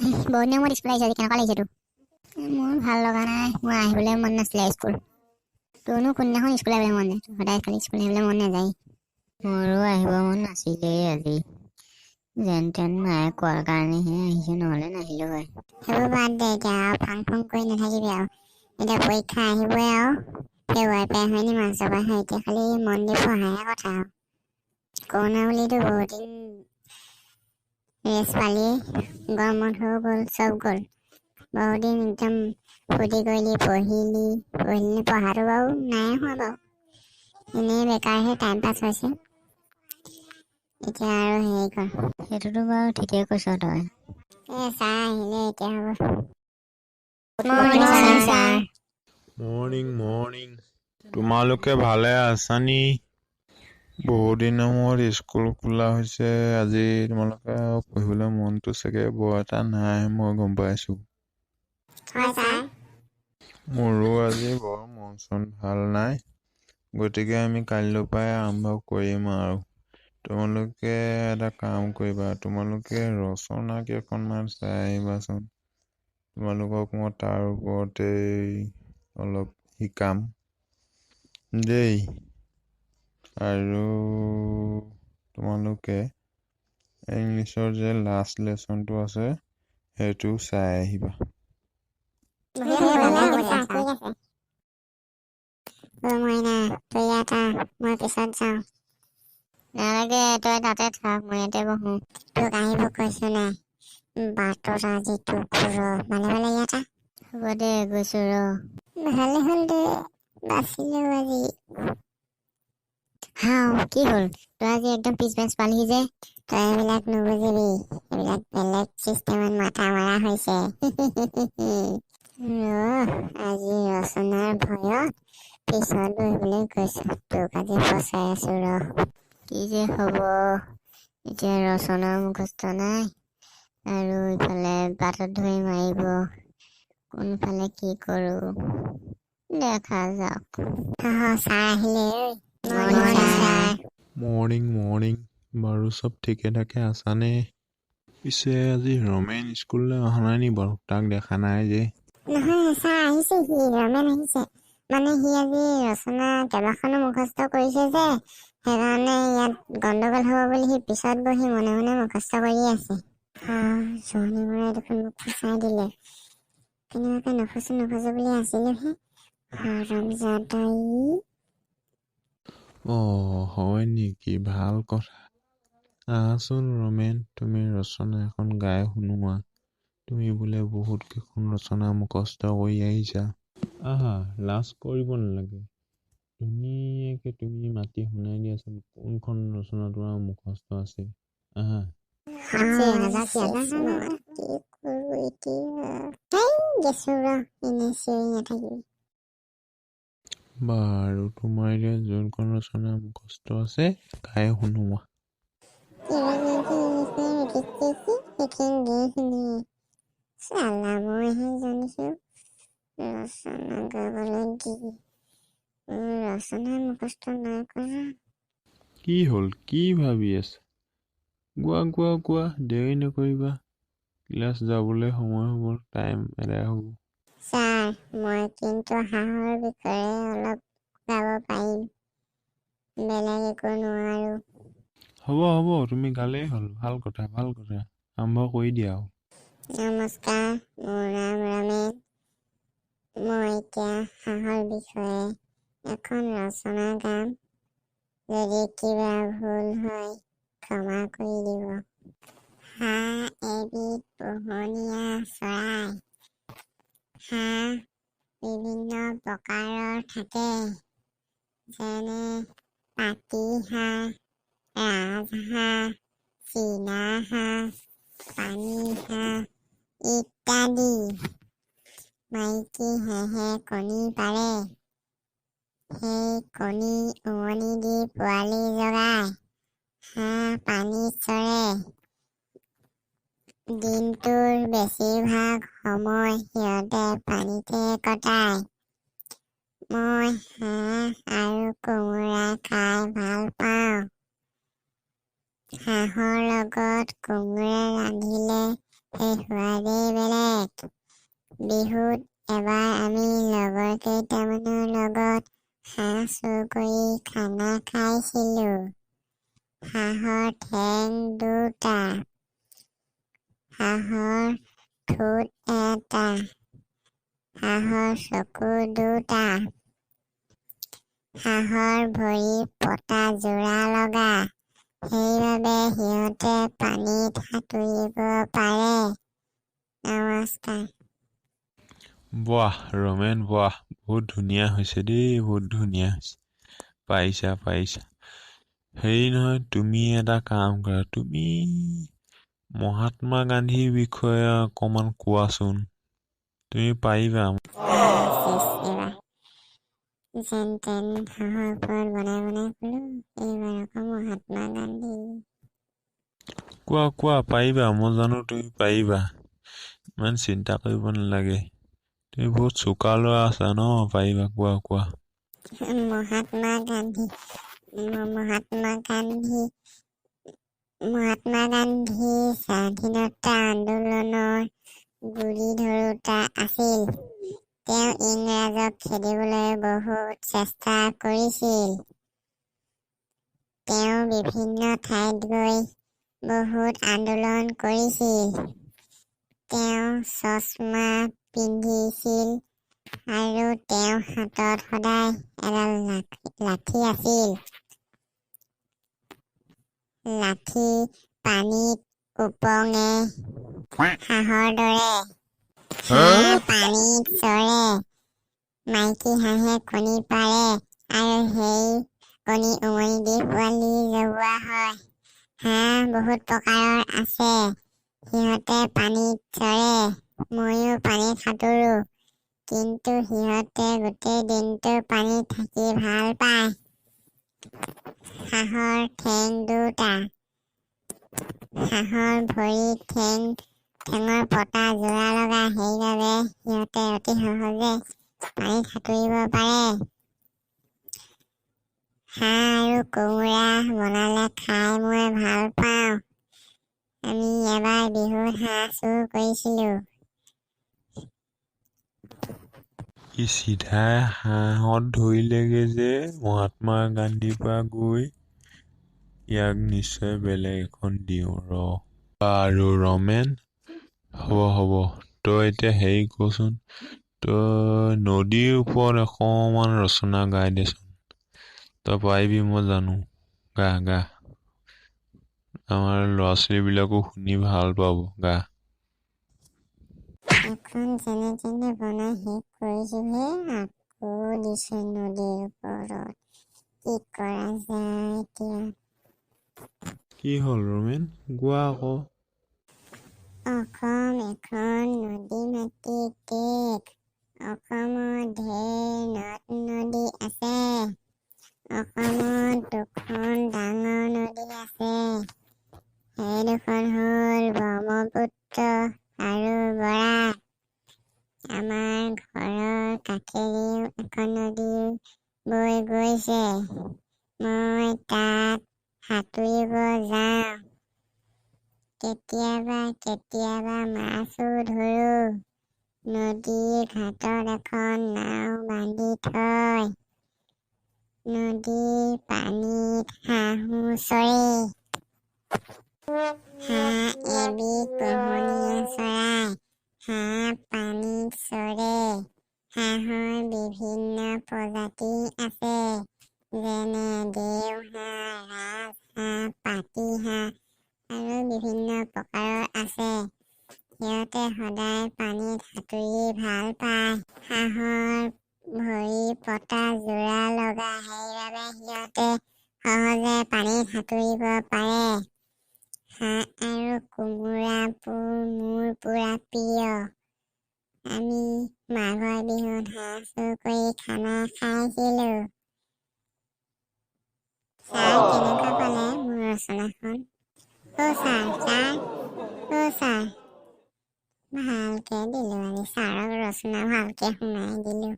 বহুত দিনৰ মূৰত স্কুল আহিছে, আজি কেনেকুৱা লাগিছে তোৰ? মোৰ ভাল লগা নাই, মোৰ আহিবলৈ মন নাছিলে স্কুল। তোৰনো কোনদিনাখন স্কুল আহিবলৈ মন যায়? তোৰ সদায় খালি স্কুল আহিবলৈ মন নাযায়। মোৰো আহিব মন নাছিলেই আজি, যেন তেন মায়ে কোৱাৰ কাৰণেহে আহিছোঁ, নহ'লে নাহিলোঁ হয়। সেইবোৰ বাদ দে এতিয়া, আৰু ফাং ফুং কৰি নাথাকিবি আৰু। এতিয়া পৰীক্ষা আহিবই আৰু, ফেব্ৰুৱাৰী পৰাই হয় নি মাৰ্চৰ পৰা হয়। এতিয়া খালি মন দি পঢ়াহে কথা আৰু। কৰোণা বুলিতো বহুত দিন ৰেষ্ট পালিয়েই, গৰম বন্ধও গ'ল, চব গ'ল। বহুত দিন একদম ফূৰ্তি কৰিলি, পঢ়িলি। পঢ়িলি, পঢ়াটো বাৰু নাই হোৱা বাৰু, এনেই বেকাৰহে টাইম পাছ হৈছে। এতিয়া আৰু হেৰি কৰ। সেইটোতো বাৰু ঠিকেই কৈছ তই। এই ছাৰ আহিলে এতিয়া, হ'ব। Good morning sir. Morning morning. তোমালোকে ভালে আছানি? বহুদিনৰ মূৰত স্কুল খোলা হৈছে আজি, তোমালোকে পঢ়িবলৈ মনটো চাগে বৰ এটা নাই, মই গম পাইছোঁ। হয় ছাৰ। মোৰো আজি বৰ মন চন ভাল নাই, গতিকে আমি কাইলৈৰ পৰাই আৰম্ভ কৰিম আৰু। তোমালোকে এটা কাম কৰিবা, তোমালোকে ৰচনা কেইখনমান চাই আহিবাচোন। তোমালোকক মই তাৰ ওপৰতেই অলপ শিকাম দেই। আৰু তোমালোকে ইংলিছৰ যে লাষ্ট লেচনটো আছে, সেইটো চাই আহিবা। ঠিক আছে অ মইনা, তই ইয়াত আহ, মই পিছত যাওঁ। নালাগে, তই তাতে থাক, মই ইয়াতে বহোঁ। তোক আহিব কৈছো নাই? বাটত আজি তোক ৰ, ভালে ভালে ইয়াত আহ। হ'ব দে, গৈছো ৰ। ভালে হ'ল দে, বাচিলো আজি। হাও, কি হ'ল? তই আজি একদম পিছ বেঞ্চ পালিহি যে? তই এইবিলাক নুবুজিবি, এইবিলাক বেলেগ চিষ্টেমত মাথা মৰা হৈছে। ৰহ, আজি ৰচনাৰ ভয়ত পিছত বহিবলৈ কৈছো। তোক আজি ফচাই আছো ৰহ। কি যে হ'ব এতিয়া, ৰচনা মুখস্থ নাই আৰু ইফালে বাটত ধৰি মাৰিব। কোনফালে কি কৰোঁ, দেখা যাওক। ছাৰ আহিলে ঐ। Morning sir. Morning morning. বাৰু, চব ঠিকে ঠাকে আছানে? পিছে আজি ৰমেন স্কুললৈ অহা নাই নি বাৰু? তাক দেখা নাই যে। নহয় ছাৰ, আহিছে সি, ৰমেন আহিছে। মানে সি আজি ৰচনা কেইবাখনো মুখস্থ কৰিছে যে, সেইকাৰণে ইয়াত গণ্ডগোল হ'ব বুলি সি পিছত বহি মনে মনে মুখস্থ কৰি আছে। জোৰণি বৰাই দেখোন মোক ফচাই দিলে। কেনেবাকে নফচো নফচো বুলি আছিলোহে, হাৰামজাদা ই। অঁ, হয় নেকি? ভাল কথা। আহাচোন ৰমেন, তুমি ৰচনা এখন গাই শুনোৱা। তুমি বোলে বহুত কেইখন ৰচনা মুখস্থ কৰি আহিছা। আহা, লাজ কৰিব নালাগে, ধুনীয়াকে তুমি মাতি শুনাই দিয়াচোন, কোনখন ৰচনা তোমাৰ মুখস্থ আছে। আহা। হাতছে নাযাওঁ কিয়? যা যা যা যা। কি কৰোঁ এতিয়া? হেই, গেছো ৰ, এনেই চিঞৰি নাথাকিবি। বাৰু, তোমাৰ এতিয়া যোনখন ৰচনা মুখস্থ আছে গাই শুনোৱা। চালা, মইহে জানিছো ৰচনা গাবলৈ দি মোৰ ৰচনা মুখস্থ নাই কৰা। কি হ'ল? কি ভাবি আছা? গোৱা গোৱা গোৱা, দেৰি নকৰিবা। ক্লাছ যাবলৈ সময় হ'ব, টাইম এদায় হ'ব। ছাৰ, মই কিন্তু হাঁহৰ বিষয়ে অলপ গাব পাৰিম, বেলেগ একো নোৱাৰো। হ'ব হ'ব, তুমি গালেই হ'ল। ভাল কথা, ভাল কথা, আৰম্ভ কৰি দিয়া আৰু। নমস্কাৰ, মোৰ নাম ৰমেন। মই এতিয়া হাঁহৰ বিষয়ে এখন ৰচনা গাম। যদি কিবা ভুল হয় ক্ষমা কৰি দিব। হাঁহ এবিধ পোহনীয়া চৰাই। হাঁহ বিভিন্ন প্ৰকাৰৰ থাকে, যেনে পাতি হাঁহ, ৰাজহাঁহ, চীনা হাঁহ, পানী হাঁহ ইত্যাদি। মাইকী হাঁহে কণী পাৰে। সেই কণী উমনি দি পোৱালি জগায়। হাঁহ পানীত চৰে। দিনটোৰ বেছিভাগ সময় সিহঁতে পানীতে কটায়। মই হাঁহ আৰু কোমোৰা খাই ভাল পাওঁ। হাঁহৰ লগত কোমোৰা ৰান্ধিলে সেই সোৱাদেই বেলেগ। বিহুত এবাৰ আমি লগৰ কেইটামানৰ লগত হাঁহ চুৰ কৰি খানা খাইছিলোঁ। হাঁহৰ ঠেং দুটা, হাঁহৰ ঠোঁট এটা, হাঁহৰ চকু দুটা, হাঁহৰ ভৰি পতা যোৰা লগা, সেইবাবে সিহঁতে পানীত সাঁতুৰিব পাৰে। নমস্কাৰ। বাহ ৰমেন বাহ, বহুত ধুনীয়া হৈছে দেই, বহুত ধুনীয়া হৈছে। পাৰিছা পাৰিছা। হেৰি নহয়, তুমি এটা কাম কৰা, তুমি মহাত্মা গান্ধীৰ বিষয়ে অকণমান কোৱাচোন, তুমি পাৰিবা। যেন তেন হাঁহৰ ওপৰত বনাই বনাই ক'লো, এইবাৰ আকৌ মহাত্মা গান্ধী। কোৱা কোৱা, পাৰিবা, মই জানো তুমি পাৰিবা, ইমান চিন্তা কৰিব নালাগে। তুমি বহুত চোকা ল'ৰা আছা ন, পাৰিবা, কোৱা কোৱা। মহাত্মা গান্ধী, মহাত্মা গান্ধী, মহাত্মা গান্ধী স্বাধীনতা আন্দোলনৰ গুৰি ধৰোঁতা আছিল। তেওঁ ইংৰাজক খেদিবলৈ বহুত চেষ্টা কৰিছিল। তেওঁ বিভিন্ন ঠাইত গৈ বহুত আন্দোলন কৰিছিল। তেওঁ চশমা পিন্ধিছিল আৰু তেওঁৰ হাতত সদায় এডাল লাঠি আছিল। লাঠি পানীত ওপঙে হাঁহৰ দৰে। হাঁহ পানীত চৰে। মাইকী হাঁহে কণী পাৰে আৰু সেই কণী উমনি দি পোৱালি জগোৱা হয়। হাঁহ বহুত প্ৰকাৰৰ আছে। সিহঁতে পানীত চৰে, ময়ো পানীত সাঁতোৰো, কিন্তু সিহঁতে গোটেই দিনটো পানীত থাকি ভাল পায়। হাঁহৰ ঠেং দুটা, হাঁহৰ ভৰিত ঠেঙৰ পতা যোৰা লগা, সেইবাবে সিহঁতে অতি সহজে পানীত সাঁতুৰিব পাৰে। হাঁহ আৰু কোমোৰা বনালে খাই মই ভাল পাওঁ। আমি এবাৰ বিহুত হাঁহ চুৰ কৰিছিলোঁ। ই চিধাই হাঁহত ধৰিলেগে যে মহাত্মা গান্ধীৰ পৰা গৈ। ইয়াক নিশ্চয় বেলেগ এখন দিওঁ ৰ। আৰু ৰমেন, হ'ব হ'ব, তই এতিয়া হেৰি কচোন, তই নদীৰ ওপৰত অকণমান ৰচনা গাই দেচোন, তই পাৰিবি মই জানো, গা গা, আমাৰ ল'ৰা ছোৱালীবিলাকো শুনি ভাল পাব, গা। এখন যেনে তেনে বনাই শেষ কৰিছোহে, আকৌ দিছে নদীৰ ওপৰত, কি কৰা যায় এতিয়া। কি হ'ল ৰমেন, গোৱা আকৌ। অসম এখন নদী মাতৃক দেশ। অসমত ঢেৰ নদ নদী আছে। অসমত দুখন ডাঙৰ নদী আছে, সেই দুখন হ'ল ব্ৰহ্মপুত্ৰ আৰু বৰাক। আমাৰ ঘৰৰ কাষেৰেও এখন নদী বৈ গৈছে। মই তাত সাঁতুৰিব যাওঁ, কেতিয়াবা কেতিয়াবা মাছো ধৰোঁ। নদীৰ ঘাটত এখন নাও বান্ধি থয়। নদীৰ পানীত হাঁহো চৰে। হাঁহ এবিধ পোহনীয়া চৰাই। হাঁহ পানীত চৰে। হাঁহৰ বিভিন্ন প্ৰজাতি আছে, যেনে দেওহাঁহ, ৰাজহাঁহ, পাতিহাঁহ আৰু বিভিন্ন প্ৰকাৰৰ আছে। সিহঁতে সদায় পানীত সাঁতুৰি ভাল পায়। হাঁহৰ ভৰি পতা যোৰা লগা, সেইবাবে সিহঁতে সহজে পানীত সাঁতুৰিব পাৰে। হাঁহ আৰু কোমোৰা মোৰ পুৰা প্ৰিয়। আমি মাঘৰ বিহুত হাঁহ চুৰ কৰি খানা খাইছিলোঁ। ছাৰ, কেনেকুৱা পালে মোৰ ৰচনাখন? অ' ছাৰ, ছাৰ, অ' ছাৰ, ভালকে দিলোঁ আজি, ছাৰক ৰচনা ভালকে শুনাই দিলোঁ।